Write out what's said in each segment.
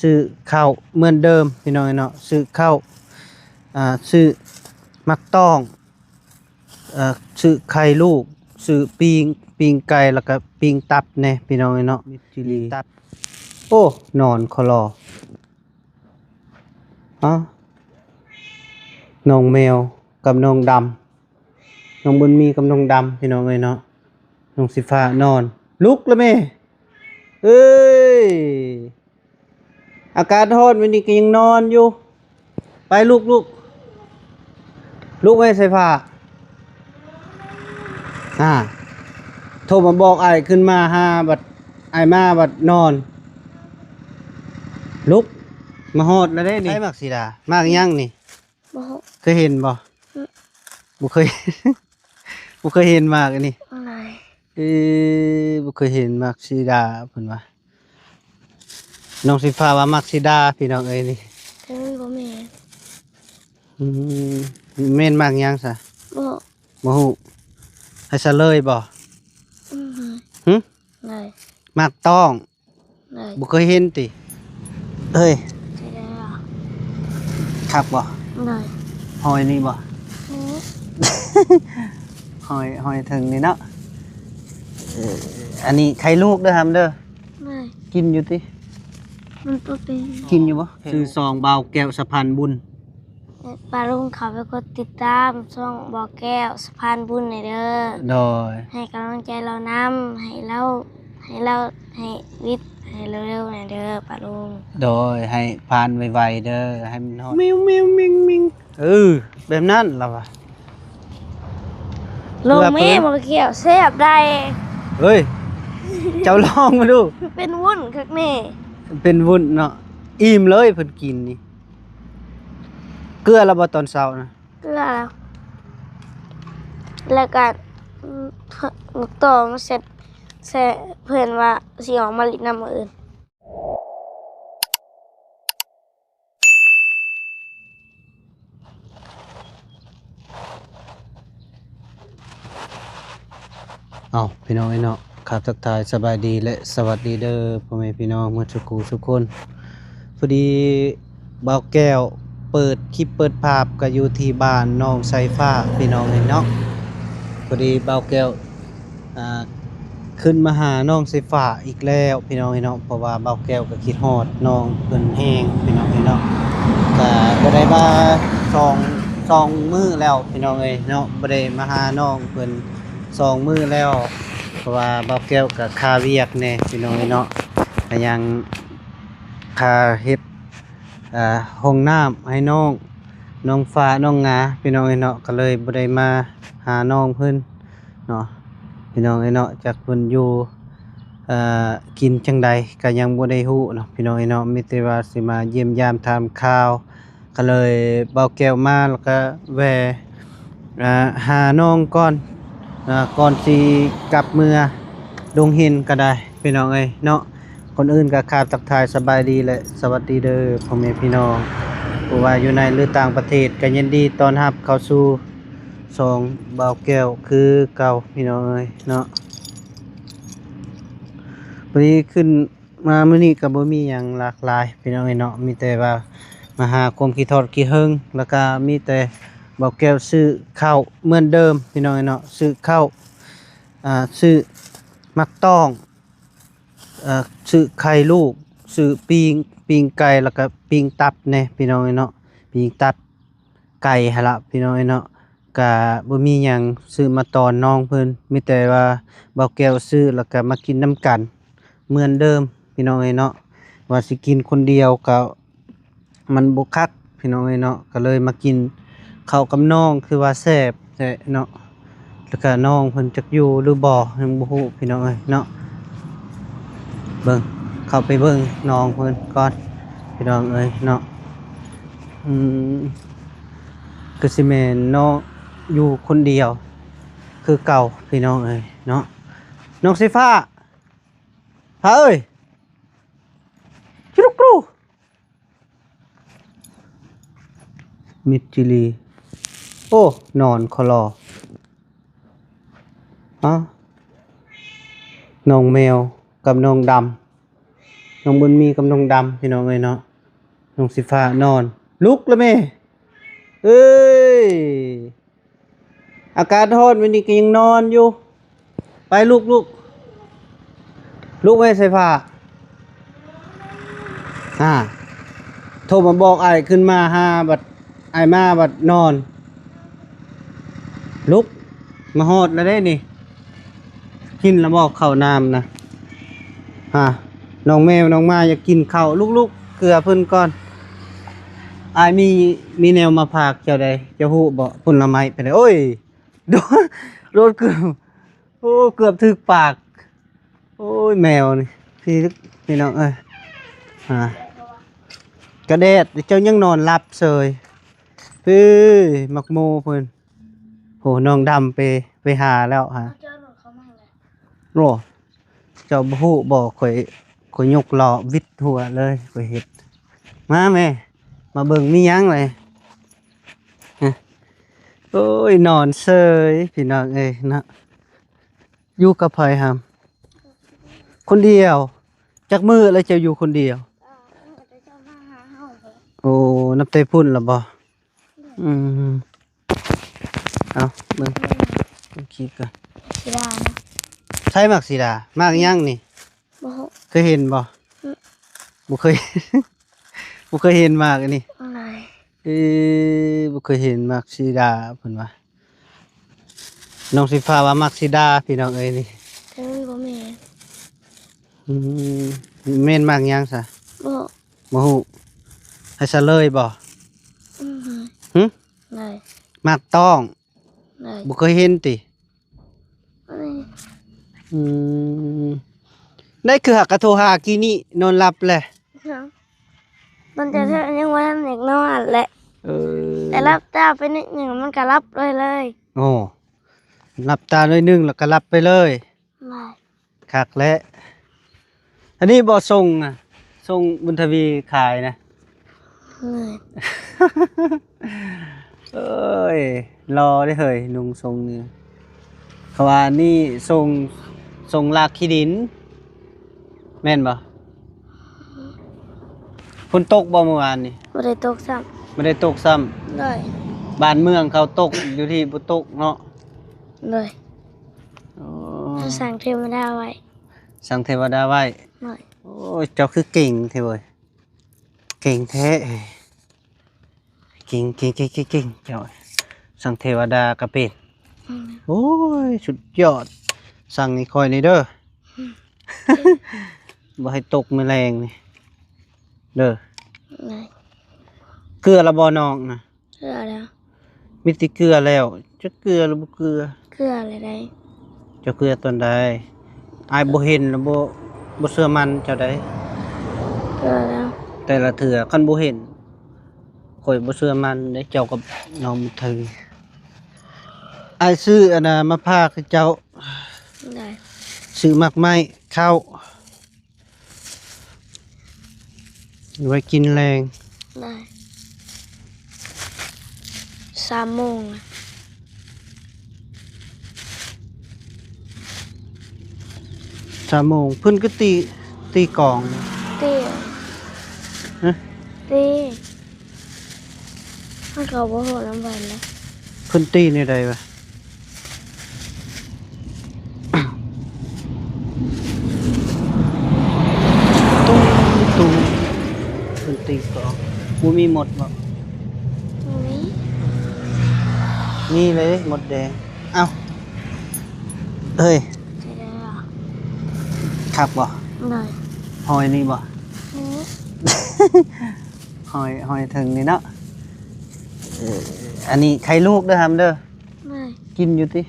ຊື້ເຂົ້າເໝືອນເດີມພີ່ນ້ອງເອີຍເນາະ ຊື້ເຂົ້າ ອ່າ ຊື້ໝາກຕ້ອງ ເອີ ຊື້ໄຂ່ລູກ ຊື້ປີ້ງ ປີ້ງໄກ່ ແລ້ວກະປີ້ງຕັບແດ່ພີ່ນ້ອງເອີຍເນາະ ມິດຈີຣີ ປີ້ງຕັບ. ໂອ້ ນອນຄໍລໍ ອ້າ ນ້ອງແມວກັບນ້ອງດຳ ນ້ອງບຸນມີກັບນ້ອງດຳພີ່ນ້ອງເອີຍເນາະ ນ້ອງສີຟ້ານອນ ລຸກລະແມ່ ເອີຍ ອາກາດຮ້ອນມື້ນີ້ກະຍັງນອນຢູ່ ໄປລຸກ ລຸກ ລຸກແມ່ ສາຍຟ້າ ອ່າ ໂທມາບອກອ້າຍຂຶ້ນມາຫາ ບັດອ້າຍມາບັດນອນ ລຸກ ມາຮອດແລ້ວເດ້ນີ້ ໃຜໝາກສີດາ ໝາກຫຍັງນີ້? ບໍ່ຮູ້ ເຄີຍເຫັນບໍ່? ອືມ ບໍ່ເຄີຍ ບໍ່ເຄີຍເຫັນໝາກອັນນີ້ ອາ ເອີ ບໍ່ເຄີຍເຫັນໝາກສີດາເພິ່ນວ່າ ນ້ອງສີຟ້າວ່າໝາກສີດາພີ່ນ້ອງເອີຍນີ້ ແຕ່ມັນບໍ່ແມ່ນ ອືມ ແມ່ນໝາກຫຍັງຊະ? ບໍ່ ບໍ່ຮູ້ ໃຫ້ສະເຫຼີຍບໍ່? ອືມ ຫຶ? ໄດ້ ໝາກຕ້ອງ ໄດ້ ບໍ່ເຄີຍເຫັນຕິ? ເອີຍ ໃຊ້ໄດ້ບໍ່? ຄັກບໍ່? ໄດ້ ຫອຍນີ້ບໍ່? ໂອ້ ຫອຍ ຫອຍເທິງນີ້ເນາະ ເອີ ອັນນີ້ໄຂ່ລູກເດີຫຳເດີ ໄດ້ ກິນຢູ່ຕິ? ມັນບໍ່ເປັນ ກິນຢູ່ບໍ່? ຊື່ຊ່ອງບ່າວແກ້ວສະພານບຸນ. ປາລຸງເຂົ້າໄປກົດຕິດຕາມຊ່ອງບ່າວແກ້ວສະພານບຸນແດ່ເດີ ໂດຍ ໃຫ້ກຳລັງໃຈລາວນຳ ໃຫ້ລາວ ໃຫ້ລາວ ໃຫ້ວິດໃຫ້ເລັວໆແດ່ເດີປາລຸງ ໂດຍ ໃຫ້ຜ່ານໄວໆເດີ ໃຫ້ມັນຮອດ ມິວໆມິງໆ ເອີ ແບບນັ້ນລາວວ່າ ລົງແມ່ ບ່າວແກ້ວ ແຊບໃດ໋ ເອີຍ ເຈົ້າລອງມາດູ ເປັນວຸ້ນຄັກແນ່ ເປັນວຸ້ນເນາະ ອີ່ມເລີຍເພິ່ນກິນນີ້. ເກືອແລ້ວບໍ່ຕອນເຊົ້ານະ? ເກືອແລ້ວ ແລ້ວກະ ອືມ ໝາກຕ້ອງເສັດ ເສ ເພິ່ນວ່າຊິອອກມາຫຼິ້ນນຳມື້ອື່ນ. ເອົ້າ ພີ່ນ້ອງເອີຍເນາະ ຄາບທັກທາຍສະບາຍດີ ແລະ ສະຫວັດດີເດີ ພໍ່ແມ່ພີ່ນ້ອງໝົດສູ່ຄູ່ສູ່ຄົນ. ພໍດີບ່າວແກ້ວເປີດຄລິບເປີດພາບ ກະຢູ່ທີ່ບ້ານໜອງໄຊຟ້າ ພີ່ນ້ອງເອີຍເນາະ. ພໍດີບ່າວແກ້ວ ອ່າ ຂຶ້ນມາຫານ້ອງໄຊຟ້າອີກແລ້ວ ພີ່ນ້ອງເອີຍເນາະ ເພາະວ່າບ່າວແກ້ວກະຄິດຮອດນ້ອງເພິ່ນແຮງ ພີ່ນ້ອງເອີຍເນາະ. ກະບໍ່ໄດ້ມາສອງ ສອງມື້ແລ້ວ ພີ່ນ້ອງເອີຍເນາະ ບໍ່ໄດ້ມາຫານ້ອງເພິ່ນສອງມື້ແລ້ວ ເພາະວ່າບ່າວແກ້ວກະຄາວຽກແດ່ ພີ່ນ້ອງເອີຍເນາະ ກະຍັງຄາເຮັດ ອ່າ ຫ້ອງນ້ຳໃຫ້ນ້ອງ ນ້ອງຟ້າ ນ້ອງງາ ພີ່ນ້ອງເອີຍເນາະ ກະເລີຍບໍ່ໄດ້ມາຫານ້ອງເພິ່ນເນາະ ພີ່ນ້ອງເອີຍເນາະ. ຈັກເພິ່ນຢູ່ ເອີ ກິນຈັ່ງໃດກະຍັງບໍ່ໄດ້ຮູ້ເນາະ ພີ່ນ້ອງເອີຍເນາະ ມີແຕ່ວ່າຊິມາຢ້ຽມຢາມຖາມຂ່າວ ກະເລີຍບ່າວແກ້ວມາ ແລ້ວກະແວ່ ອ່າ ຫານ້ອງກ່ອນ ອ່າ ກ່ອນຊິກັບເມືອດົງເຫັນກະໄດ້ ພີ່ນ້ອງເອີຍເນາະ. ກ່ອນອື່ນກະຄາບທັກທາຍສະບາຍດີ ແລະ ສະຫວັດດີເດີພໍ່ແມ່ພີ່ນ້ອງ ບໍ່ວ່າຢູ່ໃນ ຫຼື ຕ່າງປະເທດ ກະຍິນດີຕ້ອນຮັບເຂົ້າສູ່ຊ່ອງບ່າວແກ້ວຄືເກົ່າ ພີ່ນ້ອງເອີຍເນາະ. ວັນນີ້ຂຶ້ນມາມື້ນີ້ກະບໍ່ມີຫຍັງຫຼາກຫຼາຍ ພີ່ນ້ອງເອີຍເນາະ ມີແຕ່ວ່າມາຫາຄວາມຄິດຮອດຄິດເຖິງ ແລ້ວກະມີແຕ່ບ່າວແກ້ວຊື້ເຂົ້າເໝືອນເດີມ ພີ່ນ້ອງເອີຍເນາະ ຊື້ເຂົ້າ ອ່າ ຊື້ໝາກຕ້ອງ ເອີ ຊື້ໄຂ່ລູກ ຊື້ປີ້ງ ປີ້ງໄກ່ ແລ້ວກະປີ້ງຕັບແດ່ ພີ່ນ້ອງເອີຍເນາະ ປີ້ງຕັບໄກ່ຫັ້ນລະ ພີ່ນ້ອງເອີຍເນາະ. ກະບໍ່ມີຫຍັງ ຊື້ມາຕອນນ້ອງເພິ່ນ ມີແຕ່ວ່າບ່າວແກ້ວຊື້ ແລ້ວກະມາກິນນຳກັນເໝືອນເດີມ ພີ່ນ້ອງເອີຍເນາະ. ວ່າຊິກິນຄົນດຽວກະ ມັນບໍ່ຄັກ ພີ່ນ້ອງເອີຍເນາະ ກະເລີຍມາກິນເຂົ້າກັບນ້ອງ ຄືວ່າແຊບແທ້ເນາະ. ແລ້ວກະນ້ອງເພິ່ນຈັກຢູ່ຫຼືບໍ່ຍັງບໍ່ຮູ້ ພີ່ນ້ອງເອີຍເນາະ. ເບິ່ງ ເຂົ້າໄປເບິ່ງນ້ອງເພິ່ນກ່ອນ ພີ່ນ້ອງເອີຍເນາະ. ອືມ ຄືຊິແມ່ນນ້ອງຢູ່ຄົນດຽວຄືເກົ່າ ພີ່ນ້ອງເອີຍເນາະ. ນ້ອງສີຟ້າ ຟ້າເອີຍ ຈຸລຸກກຣູ ມິດຈີຣີ ໂອ້ ນອນຄໍລໍ ອ້າ ນ້ອງແມວກັບນ້ອງດຳ ນ້ອງບຸນມີກັບນ້ອງດຳ ພີ່ນ້ອງເອີຍເນາະ. ນ້ອງສີຟ້ານອນ ລຸກລະແມ່. ເອີຍ ອາກາດຮ້ອນ ວັນນີ້ກໍຍັງນອນຢູ່. ໄປລຸກ ລຸກ ລຸກແມ່ ໃສ່ຜ້າ. ອ່າ ໂທມາບອກອ້າຍ ຂຶ້ນມາຫາ ບັດອ້າຍມາບັດນອນ. ລຸກ ມາຮອດແລ້ວເດ້ນີ້. ກິນແລ້ວບໍ່ເຂົ້ານ້ຳນະ? ຫາ ນ້ອງແມວນ້ອງໝາຢາກກິນເຂົ້າ. ລຸກໆ ເກືອເພິ່ນກ່ອນ. ອ້າຍມີ ມີແນວມາຝາກເຈົ້າໃດ ເຈົ້າຮູ້ບໍ່? ຜົນລະໄມ້ໄປເລີຍ. ໂອ້ຍ ໂດນ ໂດນເກືອບ ໂອ້ ເກືອບຖືກປາກ. ໂອ້ຍ ແມວນີ້ ພີ່ ພີ່ນ້ອງເອີຍ. ຫາ ກະແດດ ເຈົ້າຍັງນອນຫຼັບເສີຍ. ເອີ ໝາກໂມເພິ່ນ. ໂຫ ນ້ອງດຳໄປ ໄປຫາແລ້ວຫາ. ໂອ້ ເຈົ້າບໍ່ຮູ້ບໍ່? ຂ້ອຍ ຂ້ອຍຍົກລໍ້ວິດຫົວເລີຍ ຂ້ອຍເຮັດ. ມາແມ່ ມາເບິ່ງມີຫຍັງເລີຍ. ຮະ ໂອ້ຍ ນອນເສີຍ ພີ່ນ້ອງເອີຍເນາະ. ຢູ່ກັບໃຜຫຳ? ຄົນດຽວ. ຈັກມື້ແລ້ວເຈົ້າຢູ່ຄົນດຽວ? ໂອ້ ນັບແຕ່ພຸ້ນລະບໍ່? ອືມ ເອົາເບິ່ງ ເບິ່ງຄລິບກ່ອນ. ສີດານະ. ໃຜໝາກສີດາ? ໝາກຫຍັງນີ້? ບໍ່ຮູ້. ເຄີຍເຫັນບໍ່? ອືມ ບໍ່ເຄີຍ ບໍ່ເຄີຍເຫັນໝາກອັນນີ້. ອາ ເອີ ບໍ່ເຄີຍເຫັນໝາກສີດາເພິ່ນວ່າ. ນ້ອງສີຟ້າວ່າໝາກສີດາ ພີ່ນ້ອງເອີຍນີ້. ແຕ່ມັນບໍ່ແມ່ນ. ອືມ ແມ່ນໝາກຫຍັງຊະ? ບໍ່ ບໍ່ຮູ້. ໃຫ້ສະເຫຼີຍບໍ່? ອືມ ຫຶ? ໄດ້ ໝາກຕ້ອງ. ໄດ້ ບໍ່ເຄີຍເຫັນຕິ? ອືມ ອືມ ໄດ້ຄືຫາກະໂທຫາກີ້ນີ້ ນອນຫຼັບແຫຼະ. ນອນຈະ ອືມ ເທື່ອຍັງບໍ່ທັນຢາກນອນແຫຼະ. ເອີ ແຕ່ຫຼັບຕາໄປນິດໜຶ່ງ ມັນກະຫຼັບໄປເລີຍ. ໂອ້ ຫຼັບຕາໜ້ອຍໜຶ່ງ ແລ້ວກະຫຼັບໄປເລີຍ. ໄດ້ ຄັກແຫຼະ. ອັນນີ້ບໍ່ສົ່ງນະ ສົ່ງບຸນທະວີຂາຍນະ. ເອີ ເອີຍ ຫຼໍ່ເດ້ເຮີ້ຍ ນຸ່ງຊົງນີ້. ເຂົາວ່ານີ້ຊົງ ຊົງລາກຂີ້ດິນ ແມ່ນບໍ່? ຝົນຕົກບໍ່ມື້ວານນີ້? ບໍ່ໄດ້ຕົກຊ້ຳ. ບໍ່ໄດ້ຕົກຊ້ຳ. ໂດຍ ບ້ານເມືອງເຂົາຕົກ ຢູ່ທີ່ບໍ່ຕົກເນາະ. ໂດຍ ໂອ້ ເຮົາສ້າງເທວະດາໄວ້. ສ້າງເທວະດາໄວ້. ໂດຍ ໂອ້ຍ ເຈົ້າຄືເກັ່ງແທ້ເວີຍ. ເກັ່ງແທ້ ເກັ່ງ ເກັ່ງ ເກັ່ງ ເກັ່ງ ເກັ່ງ ເຈົ້າ. ສ້າງເທວະດາກໍເປັນ. ອືມ ໂອ້ຍ ສຸດຍອດ. ສັ່ງໃຫ້ຂ້ອຍແດ່ເດີ. ອືມ ບໍ່ໃຫ້ຕົກມື້ແລງນີ້ເດີ. ໄດ້ ເກືອລະບໍ່ນ້ອງນະ? ເກືອແລ້ວ. ມີແຕ່ເກືອແລ້ວ. ຈະເກືອຫຼືບໍ່ເກືອ? ເກືອແລ້ວໄດ໋. ເຈົ້າເກືອຕອນໃດ? ອ້າຍບໍ່ເຫັນລະບໍ່ ບໍ່ເຊື່ອໝັ້ນເຈົ້າໄດ໋. ເກືອແລ້ວ. ແຕ່ລະເທື່ອຄັນບໍ່ເຫັນ ຂ້ອຍບໍ່ເຊື່ອໝັ້ນເດ້ ເຈົ້າກັບນ້ອງບຸນທະວີ. ອ້າຍຊື້ອັນນ່າມາຝາກໃຫ້ເຈົ້າ. ໄດ້. ຊື້ໝາກໄມ້ ເຂົ້າ ໄວ້ກິນແລງ. ໄດ້ ສາມໂມງ ສາມໂມງ ເພິ່ນກໍຕີ ຕີກອງ. ຕີ ຮະ? ຕີ ມັນກໍບໍ່ຮູ້ນຳກັນນະ. ເພິ່ນຕີແນວໃດວະ? ຕຸ້ງ ຕຸ້ງ ເພິ່ນຕີກໍ ບໍ່ມີມົດບໍ່? ບໍ່ມີ. ມີເລີຍມົດແດງ. ເອົ້າ ເຮີ້ຍ ຄັກບໍ່? ໂດຍ. ຫອຍນີ້ບໍ່? ຫອຍ ຫອຍເຖິງນີ້ເນາະ. ເອີ ອັນນີ້ໄຂ່ລູກເດີຫຳເດີ. ໄດ້. ກິນຢູ່ຕິ?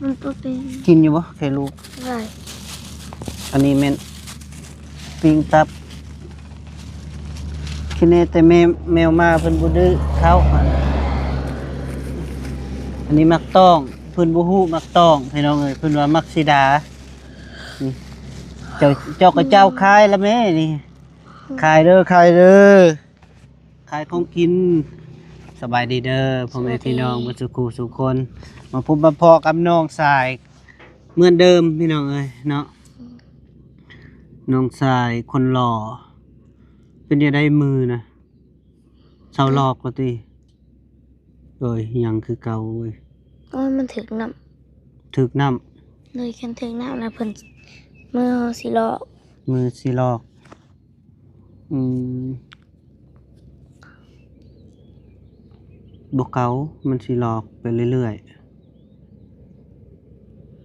ມັນບໍ່ເປັນ. ກິນຢູ່ບໍ່ໄຂ່ລູກ? ໄດ້. ອັນນີ້ແມ່ນປີ້ງຕັບ. ຄິດແນ່ແຕ່ແມວ ແມວໝາເພິ່ນບໍ່ດື້ເຂົ້າ. ອັນນີ້ໝາກຕ້ອງ ເພິ່ນບໍ່ຮູ້ໝາກຕ້ອງ ພີ່ນ້ອງເອີຍ ເພິ່ນວ່າໝາກສີດາ. ນີ້ ເຈົ້າ ເຈົ້າກໍເຈົ້າຂາຍລະແມ່ນີ້. ຂາຍເດີ ຂາຍເດີ ຂາຍຂອງກິນ. ສະບາຍດີເດີພໍ່ແມ່ພີ່ນ້ອງເບິດສູ່ຄູ່ສູ່ຄົນ ມາພົບມາພໍ້ກັບນ້ອງຊາຍເໝືອນເດີມພີ່ນ້ອງເອີຍເນາະ. ນ້ອງຊາຍຄົນຫຼໍ່ ເປັນຈັ່ງໃດມືນະ? ເຊົາຫຼອກແລ້ວຕິ? ໂດຍ ຍັງຄືເກົ່າເວີຍ. ໂອ້ຍ ມັນຖືກນ້ຳ ຖືກນ້ຳ. ໂດຍ ຄັນຖືກນ້ຳແລ້ວເພິ່ນ ມືເຮົາຊິຫຼອກ ມືຊິຫຼອກ. ອືມ ບໍ່ເກົ່າ ມັນຊິຫຼອກໄປເລື້ອຍໆ.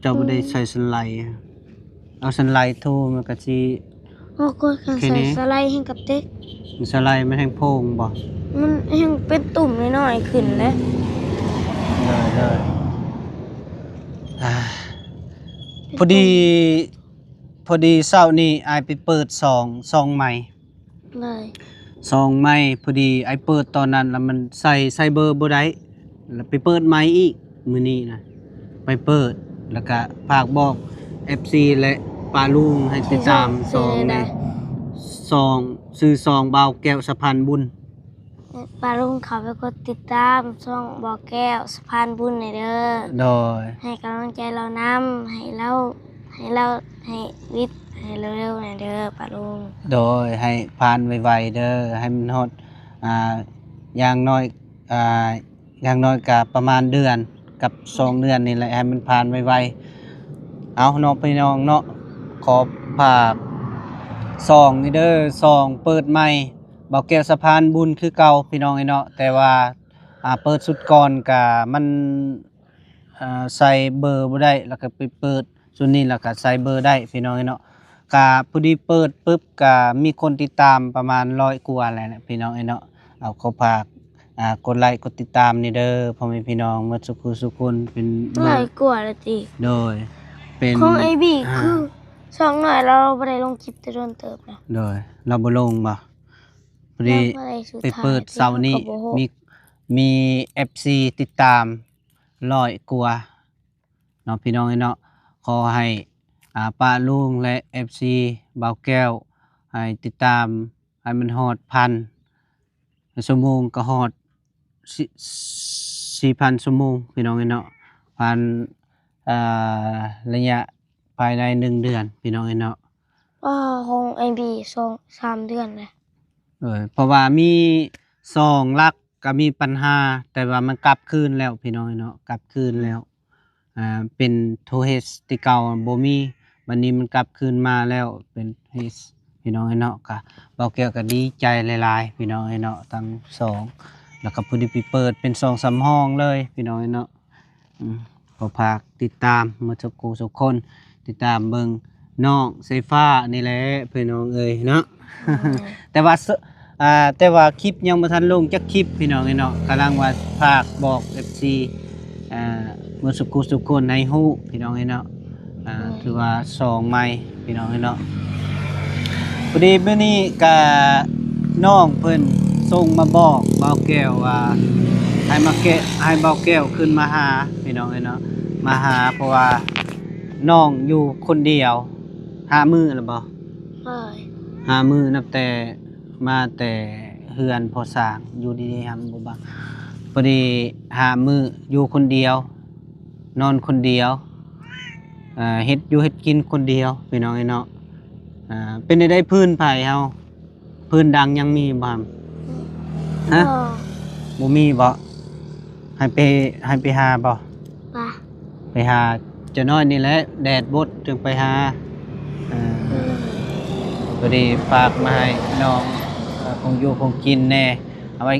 ເຈົ້າບໍ່ໄດ້ໃສ່ສັນໄລ ເອົາສັນໄລຖູມັນກະຊິ ໂອ້ ກວດຄັນໃສ່ສະໄລແຮ່ງກະເຕັກ ສະໄລມັນແຮ່ງໂພງບໍ່? ມັນແຮ່ງເປັນຕຸ່ມນ້ອຍໆຂຶ້ນແຫຼະ. ເດີໆ ອາ ພໍດີ ພໍດີເຊົ້ານີ້ອ້າຍໄປເປີດຊ່ອງ ຊ່ອງໃໝ່ ເລີຍ ຊ່ອງໃໝ່ ພໍດີອ້າຍເປີດຕອນນັ້ນ ແລ້ວມັນໃສ່ ໃສ່ເບີບໍ່ໄດ້ ແລ້ວໄປເປີດໃໝ່ອີກມື້ນີ້ນະ ໄປເປີດ ແລ້ວກະຝາກບອກເອັຟຊີ ແລະ ປ້າລຸງໃຫ້ຕິດຕາມຊ່ອງແດ່ ຊ່ອງ ຊື່ຊ່ອງບ່າວແກ້ວສະພານບຸນ. ປ້າລຸງເຂົ້າໄປກົດຕິດຕາມຊ່ອງບ່າວແກ້ວສະພານບຸນແດ່ເດີ. ໂດຍ ໃຫ້ກຳລັງໃຈລາວນຳ ໃຫ້ລາວ ໃຫ້ລາວ ໃຫ້ວິດ ໃຫ້ເລັວໆແດ່ເດີປ້າລຸງ. ໂດຍ ໃຫ້ຜ່ານໄວໆເດີ ໃຫ້ມັນຮອດ ອ່າ ຢ່າງໜ້ອຍ ອ່າ ຢ່າງໜ້ອຍກະປະມານເດືອນກັບສອງເດືອນນີ້ແຫຼະ ໃຫ້ມັນຜ່ານໄວໆ. ເອົາເນາະ ພີ່ນ້ອງເນາະ ຂໍຝາກຊ່ອງນີ້ເດີ ຊ່ອງເປີດໃໝ່ ບ່າວແກ້ວສະພານບຸນຄືເກົ່າ ພີ່ນ້ອງເອີຍເນາະ. ແຕ່ວ່າ ອ່າ ເປີດຊຸດກ່ອນກະມັນ ອ່າ ໃສ່ເບີບໍ່ໄດ້ ແລ້ວກະໄປເປີດຊຸດນີ້ ແລ້ວກະໃສ່ເບີໄດ້ ພີ່ນ້ອງເອີຍເນາະ. ກະພໍດີເປີດປຶບກະມີຄົນຕິດຕາມປະມານຮ້ອຍກວ່າແລ້ວນະ ພີ່ນ້ອງເອີຍເນາະ. ເອົາ ຂໍຝາກ ອ່າ ກົດໄລກົດຕິດຕາມນີ້ເດີ ພໍ່ແມ່ພີ່ນ້ອງໝົດສູ່ຜູ້ສູ່ຄົນ ເປັນຮ້ອຍກວ່າແລ້ວຕິ? ໂດຍ ເປັນຂອງອ້າຍບີ ອ່າ ຄືຊ່ອງນ້ອຍລາວບໍ່ໄດ້ລົງຄລິບແຕ່ດົນເຕີບແລ້ວ. ໂດຍ ລາວບໍ່ລົງບໍ່? ພໍດີໄປເປີດເຊົ້ານີ້ ມີ ມີເອັຟຊີຕິດຕາມຮ້ອຍກວ່າເນາະ ພີ່ນ້ອງເອີຍເນາະ. ຂໍໃຫ້ ອ່າ ປ້າລຸງ ແລະ ເອັຟຊີບ່າວແກ້ວ ໃຫ້ຕິດຕາມໃຫ້ມັນຮອດພັນ ຊົ່ວໂມງກະຮອດ ສີ່ ສີ່ພັນຊົ່ວໂມງ ພີ່ນ້ອງເອີຍເນາະ ຜ່ານ ອ່າ ໄລຍະພາຍໃນໜຶ່ງເດືອນ ພີ່ນ້ອງເອີຍເນາະ. ອ້າ ຂອງອ້າຍບີສອງສາມເດືອນແລ້ວ. ເອີ ເພາະວ່າມີຊ່ອງຫຼັກກະມີບັນຫາ ແຕ່ວ່າມັນກັບຄືນແລ້ວ ພີ່ນ້ອງເອີຍເນາະ ກັບຄືນແລ້ວ. ອ່າ ເປັນໂທເຮັດທີ່ເກົ່າບໍ່ມີ ບັດນີ້ມັນກັບຄືນມາແລ້ວເປັນເຮັດ ພີ່ນ້ອງເອີຍເນາະ. ກະບ່າວແກ້ວກະດີໃຈຫຼາຍໆ ພີ່ນ້ອງເອີຍເນາະ ທັງສອງ ແລ້ວກະຜູ້ທີ່ໄປເປີດເປັນຊ່ອງສຳຮອງເລີຍ ພີ່ນ້ອງເອີຍເນາະ. ອືມ ຂໍຝາກຕິດຕາມໝົດທຸກຜູ້ທຸກຄົນ ຕິດຕາມເບິ່ງ ນ້ອງສາຍຟ້ານີ້ແຫຼະ ພີ່ນ້ອງເອີຍເນາະ. ແຕ່ວ່າ ອ່າ ແຕ່ວ່າຄລິບຍັງບໍ່ທັນລົງຈັກຄລິບ ພີ່ນ້ອງເອີຍເນາະ. ກຳລັງວ່າຝາກບອກເອັຟຊີ ອ່າ ໝົດສູ່ຜູ້ສູ່ຄົນໃຫ້ຮູ້ ພີ່ນ້ອງເອີຍເນາະ. ອ່າ ຖືວ່າຊ່ອງໃໝ່ ພີ່ນ້ອງເອີຍເນາະ. ພໍດີມື້ນີ້ກະນ້ອງເພິ່ນສົ່ງມາບອກບ່າວແກ້ວວ່າ ໃຫ້ມາແກະ ໃຫ້ບ່າວແກ້ວຂຶ້ນມາຫາ ພີ່ນ້ອງເອີຍເນາະ ມາຫາ ເພາະວ່າ ນ້ອງຢູ່ຄົນດຽວຫ້າມື້ແລ້ວບໍ່? ໂດຍ ຫ້າມື້ ນັບແຕ່ມາແຕ່ເຮືອນພໍ່ສ້າງ ຢູ່ດີໆ ຫຳບໍ່ບັງ ພໍດີຫ້າມື້ຢູ່ຄົນດຽວ ນອນຄົນດຽວ ເຮັດຢູ່ເຮັດກິນຄົນດຽວ ພີ່ນ້ອງເອີຍເນາະ. ເປັນໃດໃດ ພື້ນໄຜເຮົາ? ພື້ນດັງຍັງມີບໍ່ຫຳ? ຮະ? ບໍ່ ບໍ່ມີບໍ່? ໃຫ້ໄປ ໃຫ້ໄປຫາບໍ່? ໄປ ໄປຫາຈັກໜ້ອຍນີ້ແຫຼະ ແດດບົດຈຶ່ງໄປຫາ. ເອີ ພໍດີຝາກມາໃຫ້ນ້ອງ ເອີ ຂອງຢູ່ຂອງກິນແດ່ ເອົາໄວ້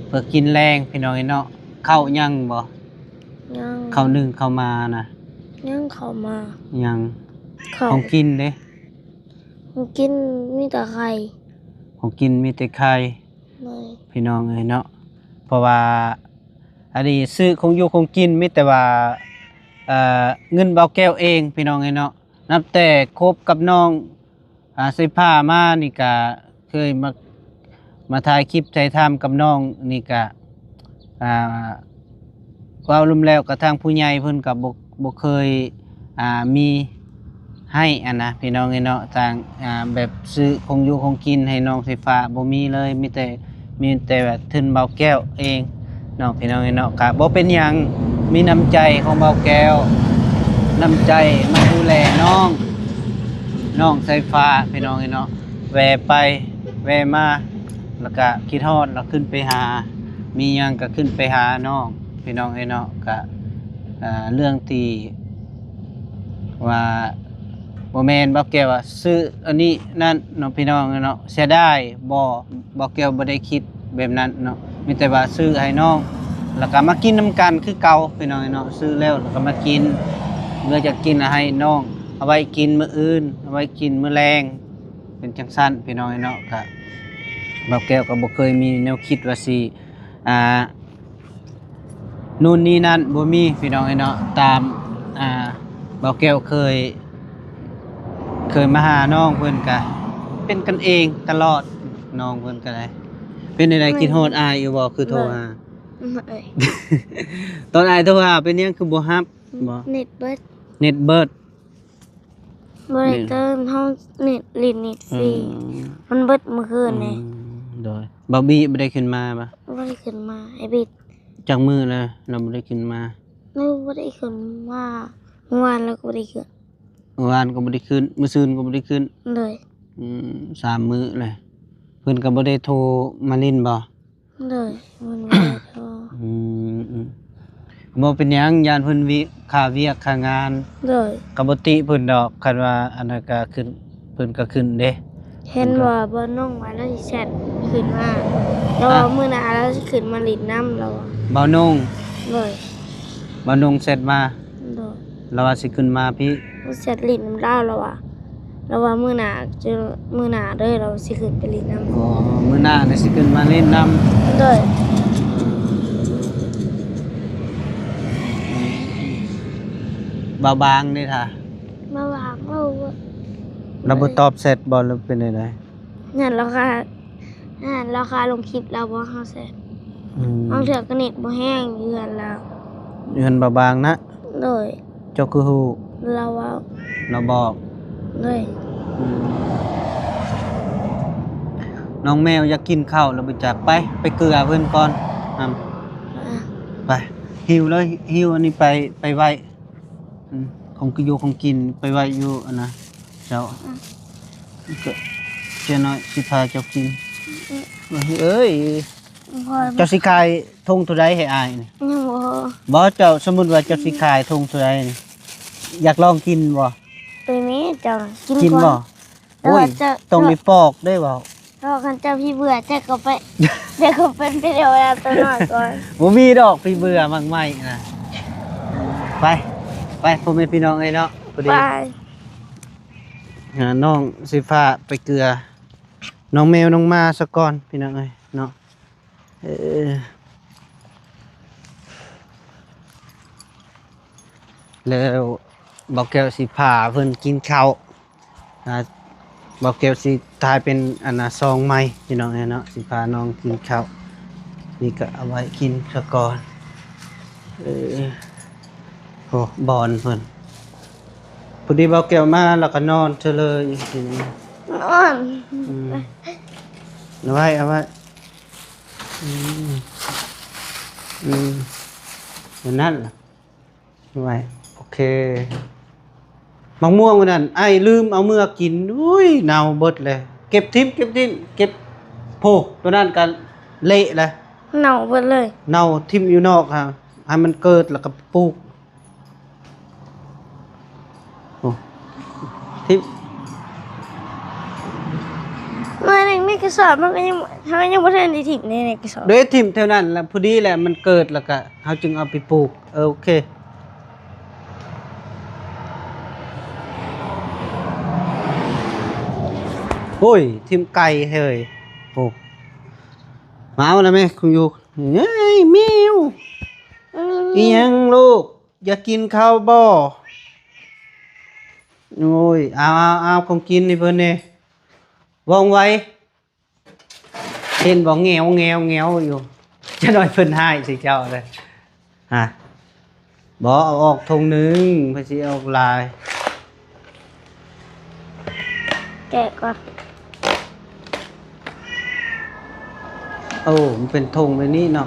ເພື່ອກິນແລງ ພີ່ນ້ອງເອີຍເນາະ. ເຂົ້າຍັງບໍ່? ຍັງ ເຂົ້າໜຶ້ງເຂົ້າໝານະ? ຍັງ ເຂົ້າໝາ ຍັງ. ເຂົ້າ ຂອງກິນເດ? ຂອງກິນມີແຕ່ໄຂ່ ຂອງກິນມີແຕ່ໄຂ່ ໂດຍ ພີ່ນ້ອງເອີຍເນາະ. ເພາະວ່າອັນນີ້ຊື້ຂອງຢູ່ຂອງກິນມີແຕ່ວ່າ ເອີ ເງິນບ່າວແກ້ວເອງ ພີ່ນ້ອງເອີຍເນາະ. ນັບແຕ່ຄົບກັບນ້ອງ ອາ ສາຍຟ້າມານີ້ກະເຄີຍມາ ມາຖ່າຍຄລິບຖ່າຍທຳກັບນ້ອງນີ້ກະ ອາ ເວົ້າລວມແລ້ວກະທາງຜູ້ໃຫຍ່ເພິ່ນກະບໍ່ ບໍ່ເຄີຍ ອາ ມີໃຫ້ຫັ້ນນະ ພີ່ນ້ອງເອີຍເນາະ. ທາງ ອາ ແບບຊື້ຂອງຢູ່ຂອງກິນໃຫ້ນ້ອງສາຍຟ້າບໍ່ມີເລີຍ ມີແຕ່ ມີແຕ່ວ່າທຶນບ່າວແກ້ວເອງເນາະ ພີ່ນ້ອງເອີຍເນາະ. ກະບໍ່ເປັນຫຍັງ ມີນ້ຳໃຈຂອງບ່າວແກ້ວ ນ້ຳໃຈມາດູແລນ້ອງ ນ້ອງສາຍຟ້າພີ່ນ້ອງເອີຍເນາະ ແວ່ໄປແວ່ມາ ແລ້ວກະຄິດຮອດ ແລ້ວຂຶ້ນໄປຫາ ມີຫຍັງກະຂຶ້ນໄປຫານ້ອງພີ່ນ້ອງເອີຍເນາະ. ກະ ເອີ ເລື່ອງທີ່ວ່າ ບໍ່ແມ່ນ ບ່າວແກ້ວວ່າຊື້ອັນນີ້ນັ້ນເນາະ ພີ່ນ້ອງເອີຍເນາະ ເສຍດາຍບໍ່? ບ່າວແກ້ວບໍ່ໄດ້ຄິດແບບນັ້ນເນາະ ມີແຕ່ວ່າຊື້ໃຫ້ນ້ອງ ແລ້ວກໍມາກິນນຳກັນຄືເກົ່າພີ່ນ້ອງເນາະ. ຊື້ແລ້ວ ແລ້ວກໍມາກິນ ເຫຼືອຈາກກິນໃຫ້ນ້ອງ ເອົາໄວ້ກິນມື້ອື່ນ ເອົາໄວ້ກິນມື້ແລງ ເປັນຈັ່ງຊັ້ນພີ່ນ້ອງເນາະ. ກະບ່າວແກ້ວກໍບໍ່ເຄີຍມີແນວຄິດວ່າຊິ ອ່າ ນູ່ນນີ້ນັ້ນ ບໍ່ມີພີ່ນ້ອງເອີຍເນາະ. ຕາມ ອ່າ ບ່າວແກ້ວເຄີຍ ເຄີຍມາຫານ້ອງເພິ່ນກະເປັນກັນເອງຕະຫຼອດ ນ້ອງເພິ່ນກະໄດ້. ເປັນຈັ່ງໃດ ຄິດຮອດອ້າຍຢູ່ບໍ່? ຄືໂທຫາ ຕອນອ້າຍໂທຫາເປັນຫຍັງຄືບໍ່ຮັບ? ບໍ່ ເນັດເບິດ ເນັດເບິດ ບໍ່ໄດ້ເຕີມ ເຮົາເນັດ ຫຼິ້ນເນັດຟຣີ ມັນເບິດມື້ຄືນນີ້. ໂດຍ ບ່າວບີບໍ່ໄດ້ຂຶ້ນມາບໍ່? ບໍ່ໄດ້ຂຶ້ນມາ ອ້າຍບິດ. ຈັກມື້ແລ້ວລາວບໍ່ໄດ້ຂຶ້ນມາ? ລາວບໍ່ໄດ້ຂຶ້ນມາ ມື້ວານລາວກໍບໍ່ໄດ້ຂຶ້ນ ມື້ວານກໍບໍ່ໄດ້ຂຶ້ນ ມື້ຊືນກໍບໍ່ໄດ້ຂຶ້ນ. ໂດຍ ອືມ ສາມມື້ແລ້ວ ເພິ່ນກໍບໍ່ໄດ້ໂທມາຫຼິ້ນບໍ່? ໂດຍ ມັນບໍ່ໄດ້ໂທ. ອືມ ອືມ ບໍ່ເປັນຫຍັງ ຢ້ານເພິ່ນວຽກ ຄາວຽກຄາງານ. ໂດຍ ກໍບໍ່ຕິເພິ່ນດອກ ຄັນວ່າອັນນັ້ນກໍຂຶ້ນ ເພິ່ນກໍຂຶ້ນເດ້. ເຫັນວ່າບ່າວນົງວ່າລາວຊິແຊັດຂຶ້ນມາ ລາວວ່າມື້ໜ້າລາວຊິຂຶ້ນມາຫຼິ້ນນຳ ລາວວ່າ. ບ່າວນົງ? ໂດຍ ບ່າວນົງແຊັດມາ. ໂດຍ ລາວວ່າຊິຂຶ້ນມາພີ້ ແຊັດຫຼິ້ນນຳລາວ ລາວວ່າ ລາວວ່າມື້ໜ້າ ມື້ໜ້າເດີ ລາວຊິຂຶ້ນໄປຫຼິ້ນນຳ. ອໍ ມື້ໜ້າລາວຊິຂຶ້ນມາຫຼິ້ນນຳ. ໂດຍ ບ່າວບາງເດ ຖ້າ ບ່າວບາງ ເວົ້າ ລາວບໍ່ຕອບແຊັດບໍ່ ຫຼືເປັນໃດ? ນັ້ນລາວຄາ ນັ້ນລາວຄາລົງຄລິບລາວບໍ່ເຮົາແຊັດ. ອືມ ບາງເທື່ອກໍເນັດບໍ່ແຮງຢູ່ເຮືອນລາວ ເຮືອນບ່າວບາງນະ. ໂດຍ ເຈົ້າຄືຮູ້? ລາວເວົ້າ ລາວບອກ. ໂດຍ ອືມ ນ້ອງແມວຢາກກິນເຂົ້າແລ້ວບໍ່ຈັກ ໄປ ໄປເກືອເພິ່ນກ່ອນ. ນຳ ອ່ະ ໄປ ຫິ້ວເລີຍ ຫິ້ວອັນນີ້ໄປ ໄປໄວ້ ອືມ ຂອງກິນ ຂອງກິນໄປໄວ້ຢູ່ອັນນະເຈົ້າ. ອືມ ກໍເຈົ້ານ້ອຍຊິພາເຈົ້າກິນ. ອືມ ເອີຍ ເຈົ້າຊິຂາຍຖົງເທົ່າໃດໃຫ້ອ້າຍນີ້? ຍັງບໍ່ ບໍ່ ເຈົ້າ ສົມມຸດວ່າເຈົ້າຊິຂາຍຖົງເທົ່າໃດນີ້ ຢາກລອງກິນບໍ່? ໄປແມ່ເຈົ້າ ກິນ ກິນບໍ່? ໂອ້ຍ ຕ້ອງໄດ້ປອກເດ້ເວົ້າ. ເພາະຄັນເຈົ້າຂີ້ເບື່ອ ເຈົ້າກໍໄປ ເຈົ້າກໍໄປ ໄປເທວດາຕົວນ້ອຍກ່ອນ. ບໍ່ມີດອກ ຂີ້ເບື່ອໝາກໄມ້ນະ. ໄປ ໄປ ພໍ່ແມ່ພີ່ນ້ອງເອີຍເນາະ ພໍດີ ໄປ ຫານ້ອງຊິພາໄປເກືອ ນ້ອງແມວນ້ອງໝາສາກ່ອນ ພີ່ນ້ອງເອີຍເນາະ. ເອີ ແລ້ວບ່າວແກ້ວຊິພາເພິ່ນກິນເຂົ້າ ອ່າ ບ່າວແກ້ວຊິຖ່າຍເປັນອັນນະຊອງໃໝ່ ພີ່ນ້ອງເອີຍເນາະ ຊິພານ້ອງກິນເຂົ້າ. ນີ້ກໍເອົາໄວ້ກິນສາກ່ອນ. ເອີ ໂອ້ ບ່ອນເພິ່ນ ພໍດີບ່າວແກ້ວມາແລ້ວກໍນອນເທື່ອເລີຍ. ນອນ ອືມ ເອົາໄວ້ ເອົາໄວ້. ອືມ ອືມ ແບບນັ້ນລະ ໄວ້ ໂອເຄ. ໝາກມ່ວງມື້ນັ້ນອ້າຍລືມເອົາເມືອກິນ ອຸ້ຍ ເນົ່າເບິດເລີຍ. ເກັບຖິ້ມ ເກັບຖິ້ມ ເກັບ ໂພ ຕົວນັ້ນກໍເລະລະ ເນົ່າເບິດເລີຍ ເນົ່າຖິ້ມຢູ່ນອກຫັ້ນ ໃຫ້ມັນເກີດແລ້ວກໍປູກ. ໂອ້ ທິບ ມາໃນ ໃນກະສອບ ມັນກໍຍັງ ເຮົາຍັງບໍ່ທັນໄດ້ຖິ້ມໃນ ໃນກະສອບ ໂດຍຖິ້ມແຖວນັ້ນລະ ພໍດີແຫຼະ ມັນເກີດແລ້ວກະເຮົາຈຶ່ງເອົາໄປປູກ. ເອີ ໂອເຄ. ໂອ້ຍ ຖິ້ມໄກເຮີ້ຍ. ໂອ້ ມາເອົາລະແມ່ ຄຸງຢູ່. ເອີຍ ແມວ ອີ່ຫຍັງລູກ? ຢາກກິນເຂົ້າບໍ່? ໂອ້ຍ ເອົາ ເອົາ ເອົາຂອງກິນໃຫ້ເພິ່ນແດ່ ວ່ອງໄວ. ເຫັນບໍ່ ແງວ ແງວ ແງວຢູ່. ຈັກໜ້ອຍເພິ່ນຮ້າຍໃສ່ເຈົ້າເລີຍ. ຮະ ບໍ່ ເອົາອອກຖົງໜຶ່ງ ເພິ່ນຊິເອົາອອກຫຼາຍ. ແກະກ່ອນ. ໂອ້ ມັນເປັນຖົງແບບນີ້ເນາະ.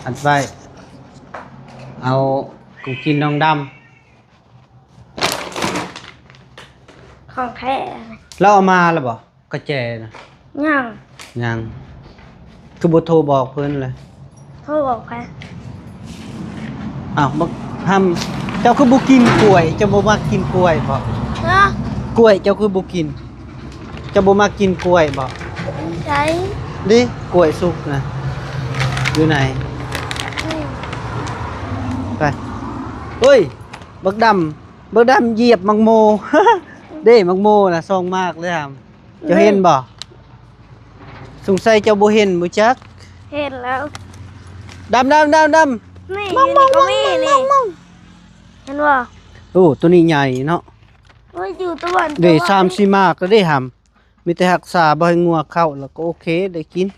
ອັດໄວ້ ເອົາຂອງກິນນ້ອງດຳ. ຂອງແທ້. ລາວເອົາມາແລ້ວບໍ່? ກະແຈນະ. ຍັງ. ຍັງ. ຄືບໍ່ໂທບອກເພິ່ນເລີຍ? ໂທບອກໃຜ? ອ້າວ ບັກຫຳ ເຈົ້າຄືບໍ່ກິນກ້ວຍ? ເຈົ້າບໍ່ມັກກິນກ້ວຍບໍ? ຮະ? ກ້ວຍເຈົ້າຄືບໍ່ກິນ? ເຈົ້າບໍ່ມັກກິນກ້ວຍບໍ? ໃສ? ເດ້ ກ້ວຍສຸກນະ ຢູ່ໃນ. ນີ້ ໄປ. ເຮີ້ຍ ບັກດຳ ບັກດຳຢຽບໝາກໂມ. ເດ້ ໝາກໂມນະ ສອງໝາກເລີຍຫຳ. ເຈົ້າເຫັນບໍ່? ສົງໄສເຈົ້າບໍ່ເຫັນບໍ່ຈັກ. ເຫັນແລ້ວ. ດຳ ດຳ ດຳ ດຳ. ນີ້ ມອງ ຢູ່ນີ້ກໍມີນີ້. ເຫັນບໍ່? ໂອ້ ໂຕນີ້ໃຫຍ່ເນາະ. ໂອ້ຍ ຢູ່ຕະວັນ ເດ້ ຕະວັນ ສາມສີ່ໝາກກໍໄດ້ຫຳ. ມີແຕ່ຮັກສາບໍ່ໃຫ້ງົວເຂົ້າ ແລ້ວກໍໂອເຄ ໄດ້ກິນ.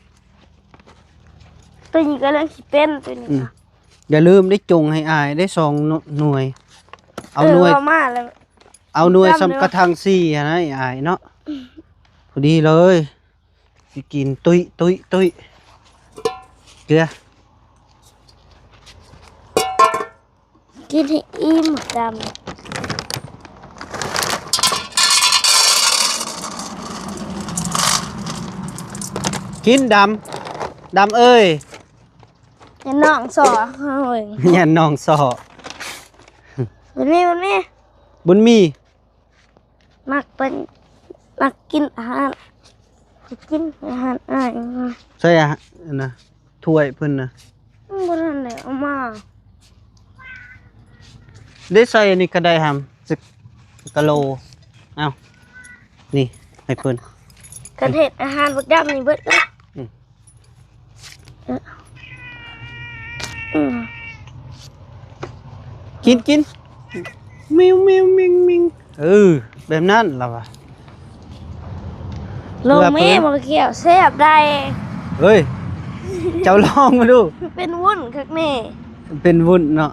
ໂຕນີ້ກຳລັງຊິເປັນ ໂຕນີ້. ອືມ. ຢ່າລືມໄດ້ ຈົ່ງໃຫ້ອ້າຍໄດ້ສອງໜ່ວຍ. ເອົາ ເອີ ໜ່ວຍ ເອົາມາແລ້ວ. ເອົາໜ່ວຍ ດຳ ສ່ຳກະຖັງສີ່ຫັ້ນນະອ້າຍເນາະ. ພໍດີເລີຍ ຊິກິນຕຸ້ຍ ຕຸ້ຍ ຕຸ້ຍ. ເກືອ ກິນໃຫ້ອີ່ມ ດຳ. ກິນ ດຳ ດຳເອີຍ. ຢ່ານ້ອງສໍ້ເຮົາເອີຍ. ຢ່ານ້ອງສໍ້. ບຸນມີ ບຸນມີ ບຸນມີ. ມັກເປັນ ມັກກິນອາຫານ ກິນອາຫານອ້າຍ. ໃສ່ອາຫານນະ ຖ້ວຍເພິ່ນນະ. ອືມ ບໍ່ທັນໄດ້ເອົາມາ. ໄດ້ໃສ່ອັນນີ້ກະໄດ້ຫຳ ຈັກກະໂລ. ເອົາ ນີ້ໃຫ້ເພິ່ນ. ຄັນເຮັດອາຫານບັກດຳນີ້ເບິດເລີຍ. ອືມ. ອືມ ກິນ ກິນ ມິວ ມິວ ມິງ ມິງ. ເອີ ແບບນັ້ນລະວ່າ. ລອງແມ້ ເກືອເພິ່ນ ໝາກຂຽວແຊບໄດ໋. ເອີຍ ເຈົ້າລອງມາດູ. ເປັນວຸ້ນຄັກແນ່. ເປັນວຸ້ນເນາະ.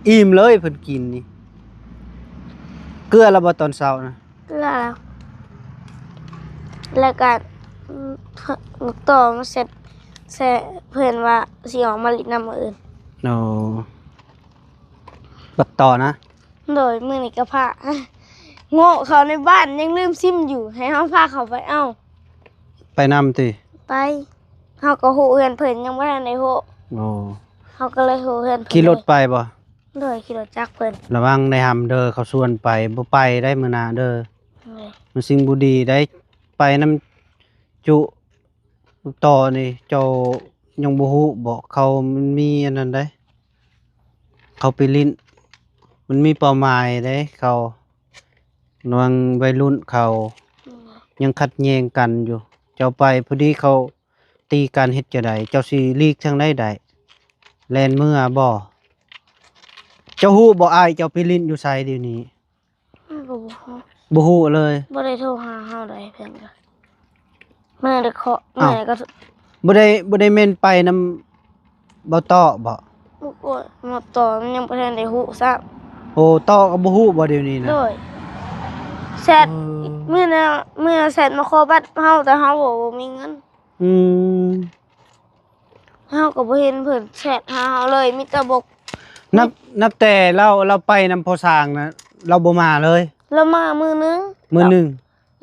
ອີ່ມເລີຍເພິ່ນກິນນີ້. ເກືອລະບໍ່ຕອນເຊົ້ານະ? ແລ້ວ ແລ້ວກະ ອືມ ຕໍ່ມາເຊັດ ແຊະ ເພິ່ນວ່າຊິອອກມາຫຼິ້ນນຳມື້ອື່ນ. ໂອ້ ບັກຕໍ່ນະ? ໂດຍ ມື້ນີ້ກະພາ ໂງ່ເຂົ້າໃນບ້ານ ຍັງລືມຊິມຢູ່ ໃຫ້ເຮົາພາເຂົ້າໄປເອົາ. ໄປນຳຕິ? ໄປ. ເຮົາກະຮູ້ເຮືອນເພິ່ນ ຍັງບໍ່ທັນໄດ້ຮູ້. ໂອ້ ເຮົາກະເລີຍຮູ້ເຮືອນເພິ່ນ. ຂີ່ລົດໄປບໍ່? ໂດຍ ຂີ່ລົດຈັກເພິ່ນ. ລະວັງໄດ້ຫຳເດີ ເຂົາຊວນໄປ ບໍ່ໄປໄດ໋ມື້ໜ້າເດີ. ໂດຍ. ມັນສິ່ງບໍ່ດີໄດ໋ ໄປນຳຈຸຕໍ່ນີ້ ເຈົ້າຍັງບໍ່ຮູ້ບໍ ເຂົາມັນມີອັນນັ້ນໄດ໋ ເຂົາໄປຫຼິ້ນ ມັນມີເປົ້າໝາຍເດ້ ເຂົາ ລະວັງໄວລຸ້ນເຂົາ ໂດຍ ຍັງຂັດແຍ່ງກັນຢູ່ ເຈົ້າໄປພໍດີເຂົາ ຕີກັນເຮັດຈັ່ງໃດ? ເຈົ້າຊິຫຼີກທາງໃດໄດ້? ແລ່ນເມືອບໍ່? ເຈົ້າຮູ້ບໍ່ ອ້າຍເຈົ້າໄປຫຼິ້ນຢູ່ໃສດຽວນີ້? ບໍ່ຮູ້ ບໍ່ຮູ້ເລີຍ. ບໍ່ໄດ້ໂທຫາເຮົາໃດ໋ ເພິ່ນກະ ເມື່ອໃດເຄາະ ເມື່ອໃດກະ ບໍ່ໄດ້ ບໍ່ໄດ້ແມ່ນໄປນຳ ບໍ່ຕໍ່ບໍ່? ບໍ່ ບໍ່ຕໍ່ ມັນຍັງບໍ່ທັນໄດ້ຮູ້ຊ້ຳ. ໂອ້ ຕໍ່ກໍບໍ່ຮູ້ບໍ່ດຽວນີ້ນະ? ໂດຍ ແຊັດ ເອີ ມື້ນະ ມື້ນະແຊັດມາຂໍບັດເຮົາ ແຕ່ເຮົາບໍ່ ບໍ່ມີເງິນ. ອືມ ເຮົາກໍບໍ່ເຫັນເພິ່ນແຊັດຫາເຮົາເລີຍ ມີແຕ່ບອກ ນັບ ນັບແຕ່ລາວ ລາວໄປນຳພໍ່ຊ້າງນະ ລາວບໍ່ມາເລີຍ? ລາວມາມື້ໜຶ່ງ ມື້ໜຶ່ງ.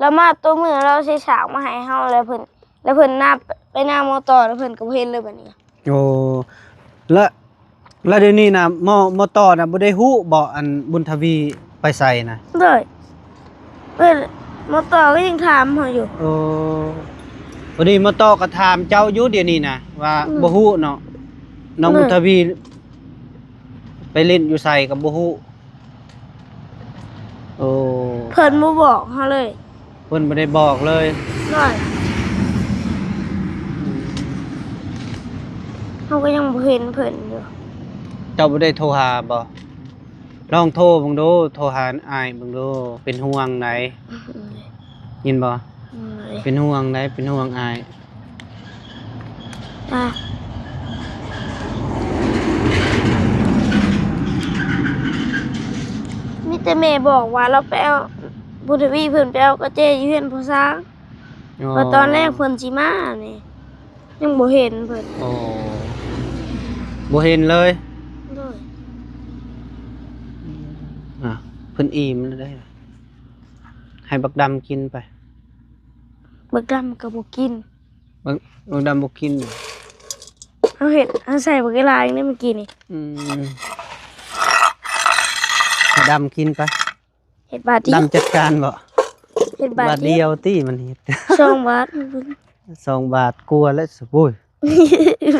ລາວມາໂຕມື້ລາວໃສ່ສາກມາໃຫ້ເຮົາ ແລ້ວເພິ່ນ ແລ້ວເພິ່ນນາ ໄປນາໝໍຕໍ່ ແລ້ວເພິ່ນກໍບໍ່ເຫັນເລີຍບາດນີ້. ໂອ້ ລະ ລະດຽວນີ້ນະ ໝໍ ໝໍຕໍ່ນະ ບໍ່ໄດ້ຮູ້ບໍ ອັນ ບຸນທະວີໄປໃສນະ? ໂດຍ ເອີ ໝໍຕໍ່ກໍຍັງຖາມເຮົາຢູ່. ໂອ້ ພໍດີໝໍຕໍ່ກໍຖາມເຈົ້າຢູ່ດຽວນີ້ນະ ວ່າ ອືມ ບໍ່ຮູ້ເນາະ ນ້ອງ ໂດຍ ບຸນທະວີໄປຫຼິ້ນຢູ່ໃສກໍບໍ່ຮູ້. ໂອ້ ເພິ່ນບໍ່ບອກເຮົາເລີຍ. ເພິ່ນບໍ່ໄດ້ບອກເລີຍ. ໂດຍ ເຮົາກໍຍັງບໍ່ເຫັນເພິ່ນຢູ່. ເຈົ້າບໍ່ໄດ້ໂທຫາບໍ? ລອງໂທເບິ່ງດູ ໂທຫາອ້າຍເບິ່ງດູ ເປັນຫ່ວງໃດ. ຍິນບໍ່? ເປັນຫ່ວງໃດ ເປັນຫ່ວງອ້າຍ. ມີແຕ່ແມ່ບອກວ່າລາວໄປເອົາ ບຸນທະວີເພິ່ນໄປເອົາກະແຈຢູ່ເຮືອນພໍ່ຊ້າງ. ອໍ ວ່າຕອນແລກເພິ່ນຊິມານີ້ ຍັງບໍ່ເຫັນເພິ່ນ. ໂອ້ ບໍ່ເຫັນເລີຍ. ໂດຍ ອ່ະ ເພິ່ນອີ່ມແລ້ວເດ້. ໃຫ້ບັກດຳກິນໄປ. ບັກດຳກໍບໍ່ກິນ. ບັກ ບັກດຳບໍ່ກິນ. ເຮົາເຮັດ ເຮົາໃສ່ບັກຫຼາຍໃນມື້ກີ້ນີ້. ອືມ ໃຫ້ດຳກິນໄປ. ເຮັດບາດດຽວ. ດຳຈັດການບໍ່? ເຮັດບາດດຽວ. ບາດດຽວຕິມັນເຮັດ. ສອງບາດ. ສອງບາດກວ່າແລ້ວ. ໂອ້ຍ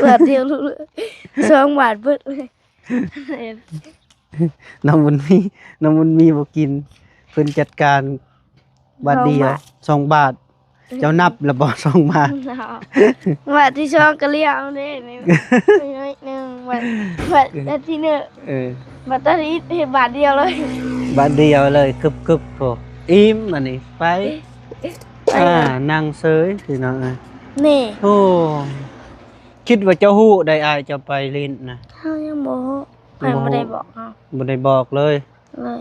ບາດດຽວ ສອງບາດເບິດເລີຍ. ນ້ອງບຸນມີ ນ້ອງບຸນມີບໍ່ກິນ ເພິ່ນຈັດການບາດດຽວ ສອງບາດ. ສອງບາດ. ເຈົ້ານັບແລ້ວບໍ່ ສອງບາດ? ບາດທີສອງກໍລ້ຽວເດ້ ໜ້ອຍໜຶ່ງ. ບາດ ບາດ ບາດທີໜຶ່ງ ເອີ ບາດທີເຮັດບາດດຽວເລີຍ ບາດດຽວເລີຍ ກຶບໆ ໂອ້ ອີ່ມ ອັນນີ້ໄປ ໄປ ອ່າ ເລີຍ ນັ່ງເຊີຍພີ່ນ້ອງເອີຍ. ນີ້ ໂອ້ ຄິດວ່າເຈົ້າຮູ້ໄດ໋ ອ້າຍເຈົ້າໄປຫຼິ້ນນະ. ເຮົາຍັງບໍ່ຮູ້ ໃຜບໍ່ໄດ້ບອກເຮົາ ບໍ່ໄດ້ບອກເລີຍ ເລີຍ.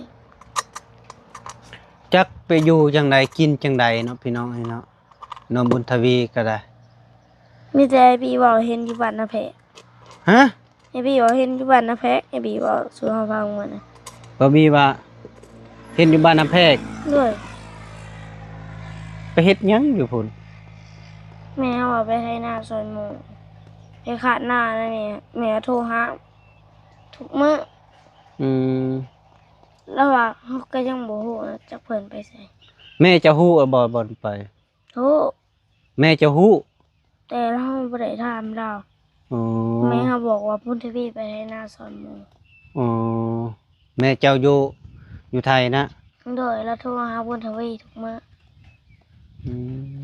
ຈັກໄປຢູ່ຈັ່ງໃດກິນຈັ່ງໃດເນາະ ພີ່ນ້ອງເອີຍເນາະ. ນ້ອງບຸນທະວີກໍໄດ້ ມີແຕ່ອ້າຍບີເວົ້າເຫັນຢູ່ບ້ານນາແພກ. ຮະ? ອ້າຍບີເວົ້າເຫັນຢູ່ບ້ານນາແພກ ອ້າຍບີເວົ້າສູ່ເຮົາຟັງມື້ນັ້ນ. ບ່າວບີວ່າເຫັນຢູ່ບ້ານນາແພກ? ໂດຍ. ໄປເຮັດຫຍັງຢູ່ພຸ້ນ? ແມ່ເຮົາວ່າໄປໄຖນາຊ່ອຍໝູ່ ໄປຄາດນານະແມ່ ແມ່ໂທຫາທຸກມື້. ອືມ ລາວວ່າເຮົາກໍຍັງບໍ່ຮູ້ນະ ຈັກເພິ່ນໄປໃສ. ແມ່ເຈົ້າຮູ້ບໍ່ບ່ອນໄປ? ຮູ້. ແມ່ເຈົ້າຮູ້? ແຕ່ເຮົາບໍ່ໄດ້ຖາມລາວ. ອໍ ແມ່ເຮົາບອກວ່າບຸນທະວີໄປໄຖນາຊ່ອຍໝູ່. ອໍ ແມ່ເຈົ້າຢູ່ ຢູ່ໄທນະ? ໂດຍ. ລາວໂທຫາບຸນທະວີທຸກມື້. ອືມ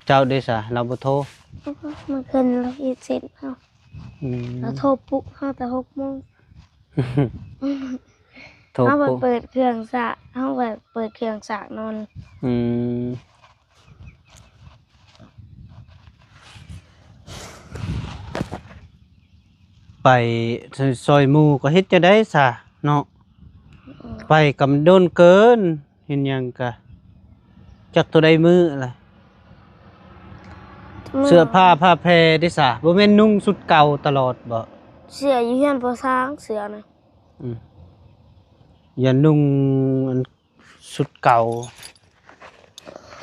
ເຈົ້າເດຊະ ລາວບໍ່ໂທ? ເມື່ອຄືນລາວເຮັດເສັດເຮົາ. ອືມ ລາວໂທປຸກເຮົາແຕ່ຫົກໂມງ ໂທປຸກ ເຮົາໄປເປີດເຄື່ອງສາກ ເຮົາໄປເປີດເຄື່ອງສາກນອນ. ອືມ ໄປຊ່ອຍໝູ່ກໍເຮັດຈັ່ງໃດຊະເນາະ. ອືມ ໄປກໍມັນດົນເກີນ ເຮັດຫຍັງກະຈັກເທົ່າໃດມື້ລະ. ມື້ ເສື້ອຜ້າຜ້າແພເດຊະ ບໍ່ແມ່ນນຸ່ງຊຸດເກົ່າຕະຫຼອດບໍ? ເສື້ອຢູ່ເຮືອນພໍ່ຊ້າງ ເສື້ອນະ. ອືມ ຢ່ານຸ່ງອັນຊຸດເກົ່າ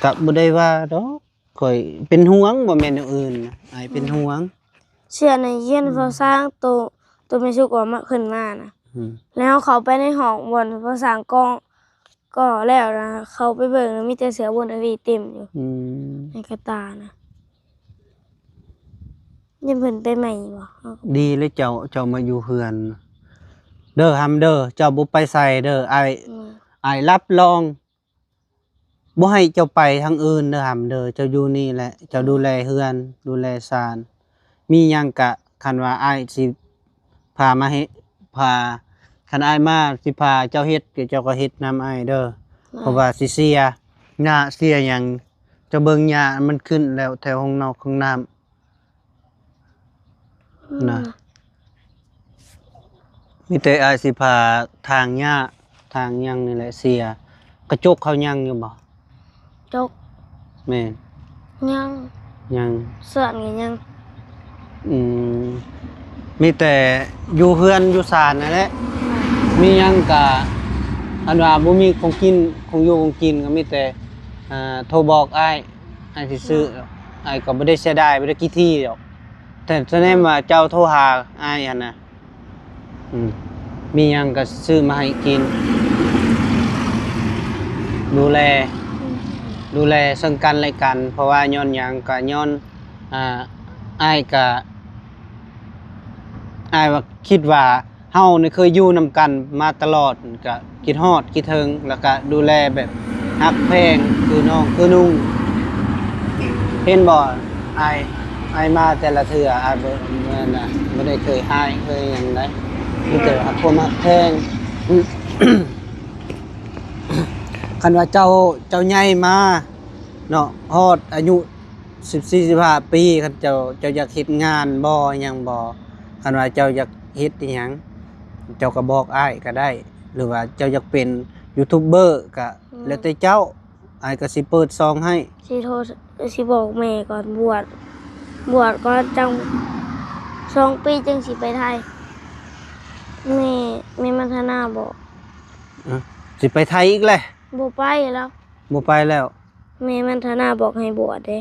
ກະບໍ່ໄດ້ວ່າດອກ. ຂ້ອຍເປັນຫ່ວງ ບໍ່ແມ່ນແນວອື່ນນະ ອ້າຍເປັນຫ່ວງ. ເສື້ອໃນເຮືອນ ອືມ ພໍ່ຊ້າງ ໂຕ ໂຕແມ່ສຸກເອົາມາ ຂຶ້ນມານະ. ອືມ ແລ້ວເຂົ້າໄປໃນຫ້ອງບ່ອນພໍ່ຊ້າງກໍ ກໍແລ້ວນະ ເຂົ້າໄປເບິ່ງນະ ມີແຕ່ເສື້ອບຸນທະວີເຕັມຢູ່. ອືມ ໃນກະຕ່ານະ ຍັງເພິ່ນໄປໃໝ່ບໍ່? ເຮົາກໍ ດີແລ້ວເຈົ້າ ເຈົ້າມາຢູ່ເຮືອນເດີ ຫຳເດີ ເຈົ້າບໍ່ໄປໃສເດີ ອ້າຍ ອືມ ອ້າຍຮັບຮອງ ບໍ່ໃຫ້ເຈົ້າໄປທາງອື່ນເດີຫຳເດີ ເຈົ້າຢູ່ນີ້ແຫຼະ ເຈົ້າດູແລເຮືອນ ດູແລຊານ ມີຫຍັງກະ ຄັນວ່າອ້າຍຊິພາມາເຮັດ ພາ ຄັນອ້າຍມາຊິພາເຈົ້າເຮັດ ເຈົ້າກໍເຮັດນຳອ້າຍເດີ ເພາະວ່າຊິເສຍຫຍ້າເສຍຫຍັງ ເຈົ້າເບິ່ງຫຍ້າມັນຂຶ້ນແລ້ວແຖວຫ້ອງນອກຫ້ອງນ້ຳ ນະ ອືມ ມີແຕ່ອ້າຍຊິພາຖາງຫຍ້າ ຖາງຫຍັງນີ້ແຫຼະເສຍ. ກະຈົກເຂົາຍັງຢູ່ບໍ່? ຈົກ ແມ່ນ ຍັງ ຍັງ ເຊື່ອນກໍຍັງ. ອືມ ມີແຕ່ຢູ່ເຮືອນຢູ່ຊານນັ້ນແຫຼະ ມີຫຍັງກະ ອັນວ່າບໍ່ມີຂອງກິນ ຂອງຢູ່ຂອງກິນ ກໍມີແຕ່ ອ່າ ໂທບອກອ້າຍ ອ້າຍຊິຊື້ ອ້າຍກໍບໍ່ໄດ້ເສຍດາຍ ບໍ່ໄດ້ຂີ້ຖີ່ດອກ ແຕ່ສະແນມວ່າເຈົ້າໂທຫາອ້າຍຫັ້ນນະ ອືມ ມີຫຍັງກໍຊື້ມາໃຫ້ກິນ ດູແລ ອືມ ດູແລເຊິ່ງກັນແລະກັນ ເພາະວ່າຍ້ອນຫຍັງ ກໍຍ້ອນ ອ່າ ອ້າຍກໍ ອ້າຍວ່າ ຄິດວ່າ ເຮົານີ້ເຄີຍຢູ່ນຳກັນມາຕະຫຼອດ ກະຄິດຮອດຄິດເຖິງ ແລ້ວກະດູແລແບບຮັກແພງຄືນ້ອງຄືນຸ່ງ ເຫັນບໍ່? ອ້າຍ ອ້າຍມາແຕ່ລະເທື່ອ ອ້າຍບໍ່ ບໍ່ໄດ້ເຄີຍຮ້າຍເຄີຍຫຍັງໃດ ມີແຕ່ວ່າຄວາມຮັກແພງ. ຄັນວ່າເຈົ້າ ເຈົ້າໃຫຍ່ມາເນາະ ຮອດອາຍຸ ສິບສີ່ ສິບຫ້າປີ ຄັນເຈົ້າ ເຈົ້າຢາກເຮັດງານບໍ່ ຫຍັງບໍ່ ຄັນວ່າເຈົ້າຢາກເຮັດອີ່ຫຍັງ ເຈົ້າກໍບອກອ້າຍກໍໄດ້ ຫຼືວ່າເຈົ້າຢາກເປັນຢູທູບເບີກໍ ອືມ ແລ້ວແຕ່ເຈົ້າ ອ້າຍກໍຊິເປີດຊ່ອງໃຫ້. ຊິໂທ ຊິບອກແມ່ກ່ອນ ບວດ ບວດກ່ອນ ຈັ່ງ ສອງປີຈັ່ງຊິໄປໄທ ແມ່ ແມ່ມັນທະນາບອກ. ອືມ ຊິໄປໄທອີກແຫຼະ? ບໍ່ໄປແລ້ວ. ບໍ່ໄປແລ້ວ. ແມ່ມັນທະນາບອກໃຫ້ບວດເດ້.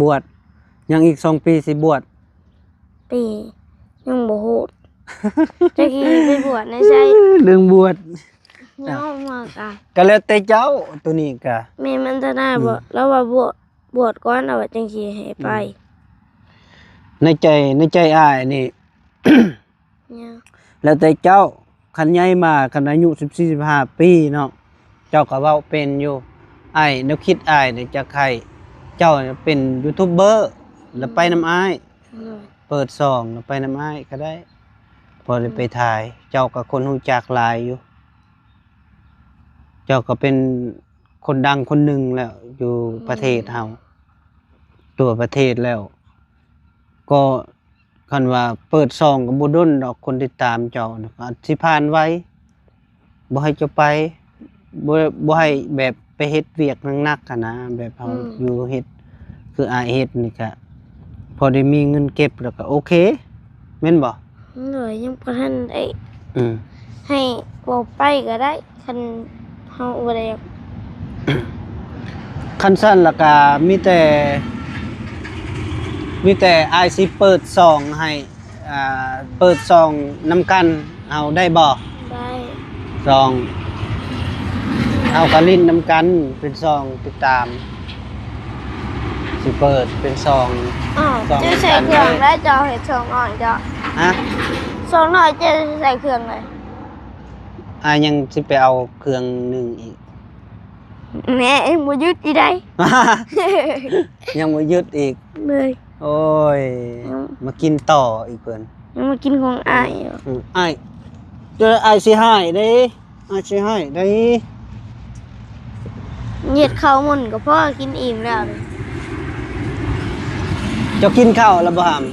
ບວດ? ຍັງອີກສອງປີຊິບວດ. ປີ ຍັງບໍ່ຮູ້ ຈັກຊິໄປບວດໃນໃສ. ເລື່ອງບວດ ຍອມມາກະ ກະແລ້ວແຕ່ເຈົ້າ. ໂຕນີ້ກະ ແມ່ມັນທະນາ ອືມ ບອກ ລາວວ່າບວດ ບວດກ່ອນ ລາວວ່າຈັ່ງຊິໃຫ້ໄປ. ອືມ ໃນໃຈ ໃນໃຈອ້າຍນີ້ ຍັງ ແລ້ວແຕ່ເຈົ້າ. ຄັນໃຫຍ່ມາ ຄັນອາຍຸສິບສີ່ ສິບຫ້າປີເນາະ ເຈົ້າກໍເວົ້າເປັນຢູ່. ອ້າຍ ແນວຄິດອ້າຍນີ້ ຢາກໃຫ້ເຈົ້າເປັນຢູທູບເບີ ແລ້ວໄປນຳອ້າຍ. ໂດຍ ເປີດຊ່ອງແລ້ວໄປນຳອ້າຍກໍໄດ້ ພໍໄດ້ໄປ ອືມ ຖ່າຍ. ເຈົ້າກໍຄົນຮູ້ຈັກຫຼາຍຢູ່ ເຈົ້າກໍເປັນຄົນດັງຄົນໜຶ່ງແລ້ວ ຢູ່ ອືມ ປະເທດເຮົາ ທົ່ວປະເທດແລ້ວ. ກໍຄັນວ່າເປີດຊ່ອງກໍບໍ່ດົນດອກ ຄົນຕິດຕາມເຈົ້ານະ ອາດຊິຜ່ານໄວ. ບໍ່ໃຫ້ເຈົ້າໄປ ບໍ່ ບໍ່ໃຫ້ແບບໄປເຮັດວຽກໜັກໆຫັ້ນນະ ແບບເຮົາ ອືມ ຢູ່ເຮັດ ຄືອ້າຍເຮັດນີ້ກະ ພໍໄດ້ມີເງິນເກັບແລ້ວກະໂອເຄ ແມ່ນບໍ່? ໂດຍ ຍັງບໍ່ທັນໄດ້ ອືມ ໃຫ້ເວົ້າໄປກໍໄດ້ ຄັນເຮົາບໍ່ໄດ້. ຄັນຊັ້ນລະກະມີແຕ່ ມີແຕ່ອ້າຍຊິເປີດຊ່ອງໃຫ້ ອ່າ ເປີດຊ່ອງນຳກັນ ເຮົາໄດ້ບໍ່? ໄດ້. ຊ່ອງ ເຮົາກໍຫຼິ້ນນຳກັນ ເປັນຊ່ອງຕິດຕາມ ຊິເປີດເປັນຊ່ອງ. ອ້າວ ຊ່ອງ ເຈົ້າໃສ່ເຄື່ອງ ນຳກັນເລີຍ ແລ້ວເຈົ້າເຮັດຊ່ອງນ້ອຍເຈົ້າ. ຮະ? ຊ່ອງນ້ອຍເຈົ້າໃສ່ເຄື່ອງໃດ? ອ້າຍຍັງຊິໄປເອົາເຄື່ອງໜຶ່ງອີກ. ແນ່ ຍັງບໍ່ຢຸດອີກໃດ. ຍັງບໍ່ຢຸດອີກເລີຍ. ໂອ້ຍ ຍັງ ມາກິນຕໍ່ອີກເພິ່ນ ຍັງມາກິນຂອງອ້າຍຢູ່. ອືມ ອ້າຍ ເຈົ້າ ອ້າຍຊິໃຫ້ເດ້ ອ້າຍຊິໃຫ້ເດ້. ເຮັດເຂົ້າໝຸ່ນກໍພໍກິນອີ່ມແລ້ວ. ເຈົ້າກິນເຂົ້າແລ້ວບໍ່ຫຳ?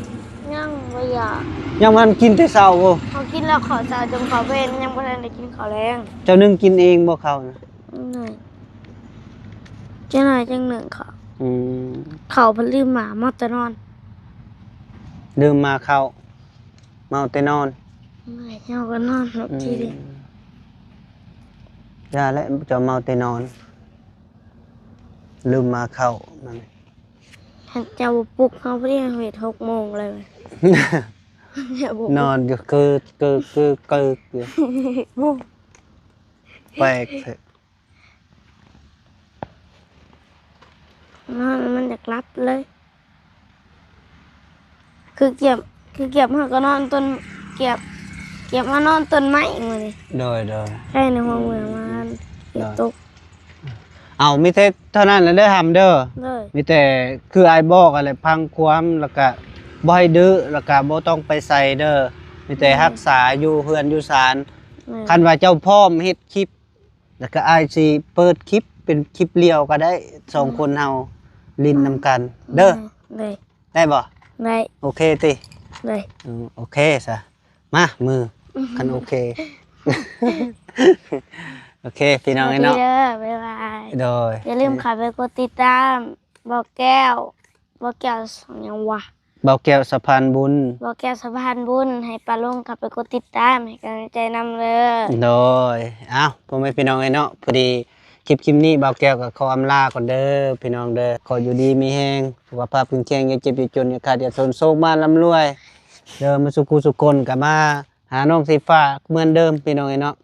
ຍັງບໍ່ຢາກ. ຍັງບໍ່ທັນກິນແຕ່ເຊົ້າພຸ້ນ. ເຮົາກິນແລ້ວເຂົ້າເຊົ້າ ຈົນເຂົ້າເວັນ ຍັງບໍ່ທັນໄດ້ກິນເຂົ້າແລງ. ເຈົ້າໜຶ້ງກິນເອງບໍ່ເຂົ້ານະ? ໜຶ້ງ ຈັກໜ້ອຍຈັ່ງໜຶ້ງເຂົ້າ. ອືມ ເຂົ້າພັດລືມມາ ເມົາແຕ່ນອນ. ລືມມາເຂົ້າ ເມົາແຕ່ນອນ. ເມື່ອຍ ເຮົາກໍນອນລົດ ອືມ ທີເດີ. ຢ່າແຫຼະ ເຈົ້າເມົາແຕ່ນອນ ລືມມາເຂົ້ານັ້ນ. ຄັນເຈົ້າບໍ່ປຸກເຮົາ ພໍດີເຮົາເຮັດຫົກໂມງເລີຍ. ນອນຢູ່ ກຶກ ກຶກ ກຶກ ກຶກຢູ່. ໂອ້ ແປກແທ້. ນອນມັນຢາກຫຼັບເລີຍ ຄືກຽບ ຄືກຽບເຮົາກໍນອນຕົ້ນ ກຽບ ກຽບມານອນຕົ້ນໄມ້ມື້ນີ້. ໂດຍ ໂດຍ ໃຊ່ ໃນຫົວເມືອງມາ ອືມ ກຽບຕົກ. ເອົາ ມີແຕ່ເທົ່ານັ້ນແຫຼະເດີຫຳເດີ. ໂດຍ ມີແຕ່ຄືອ້າຍບອກຫັ້ນແຫຼະ ຟັງຄວາມ ແລ້ວກະບໍ່ໃຫ້ດື້ ແລ້ວກະບໍ່ຕ້ອງໄປໃສເດີ ມີແຕ່ ໂດຍ ຮັກສາຢູ່ເຮືອນຢູ່ຊານ. ໂດຍ ຄັນວ່າເຈົ້າພ້ອມເຮັດຄລິບ ແລ້ວກໍອ້າຍຊິເປີດຄລິບເປັນຄລິບລຽວກໍໄດ້ ສອງ ອືມ ຄົນເຮົາຫຼິ້ນນຳກັນເດີ. ໂດຍ ໄດ້ບໍ່? ໄດ້. ໂອເຄຕິ? ໂດຍ. ເອີ ໂອເຄຊະ ມາມື ອືມ ຄັນໂອເຄ. ໂອເຄ ພີ່ນ້ອງເອີຍເນາະ ສະບາຍດີເດີ ບາຍບາຍ. ໂດຍ ຢ່າລືມເຂົ້າໄປກົດຕິດຕາມ ບໍ່ແກ້ວ ບໍ່ແກ້ວຫຍັງວະ? ບໍ່ແກ້ວສະພານບຸນ ບໍ່ແກ້ວສະພານບຸນ. ໃຫ້ປ້າລຸງເຂົ້າໄປກົດຕິດຕາມ ໃຫ້ກຳລັງໃຈນຳເດີ. ໂດຍ ເອົ້າ ພໍ່ແມ່ພີ່ນ້ອງເອີຍເນາະ ພໍດີຄລິບ ຄລິບນີ້ບ່າວແກ້ວກໍຂໍອຳລາກ່ອນເດີພີ່ນ້ອງເດີ. ຂໍຢູ່ດີມີແຮງ ສຸຂະພາບແຂງແຮງ ຢ່າເຈັບຢ່າຈົນ ຢ່າຂາດຢ່າຈົນ ໂຊກມາລ່ຳລວຍເດີ ໝົດສູ່ຜູ້ສູ່ຄົນ. ກໍມາ ຫານ້ອງສີຟ້າເໝືອນເດີມພີ່ນ້ອງເອີຍເນາະ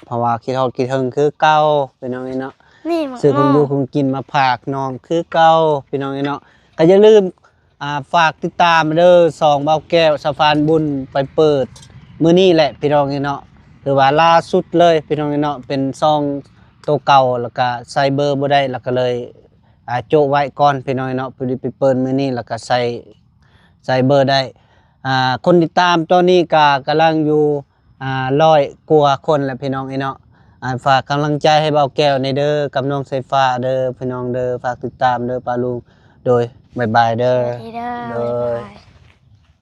ເພາະວ່າຄິດຮອດຄິດເຖິງຄືເກົ່າພີ່ນ້ອງເອີຍເນາະ. ນີ້ ຊື້ຂອງຢູ່ຂອງກິນມາຝາກນ້ອງຄືເກົ່າພີ່ນ້ອງເອີຍເນາະ. ກໍຢ່າລືມ ອ່າ ຝາກຕິດຕາມເດີ ຊ່ອງບ່າວແກ້ວສະພານບຸນ ໄປເປີດມື້ນີ້ແຫຼະພີ່ນ້ອງເອີຍເນາະ. ຖືວ່າລ່າສຸດເລີຍພີ່ນ້ອງເອີຍເນາະ ເປັນຊ່ອງໂຕເກົ່າ ແລ້ວກໍໃສ່ເບີບໍ່ໄດ້ ແລ້ວກໍເລີຍ ອ່າ ໂຈະໄວ້ກ່ອນພີ່ນ້ອງເອີຍເນາະ. ພໍດີໄປເປີດມື້ນີ້ ແລ້ວກໍໃສ່ ໃສ່ເບີໄດ້. ອ່າ ຄົນຕິດຕາມຕອນນີ້ກໍກຳລັງຢູ່ ອ່າ ຮ້ອຍກວ່າຄົນແຫຼະພີ່ນ້ອງເອີຍເນາະ. ອ່າ ຝາກກຳລັງໃຈໃຫ້ບ່າວແກ້ວແດ່ເດີ ກັບນ້ອງສາຍຟ້າເດີພີ່ນ້ອງເດີ. ຝາກຕິດຕາມເດີປ້າລຸງ. ໂດຍ ບາຍບາຍເດີ. ສະບາຍດີເດີ. ໂດຍ ບາຍບາຍ.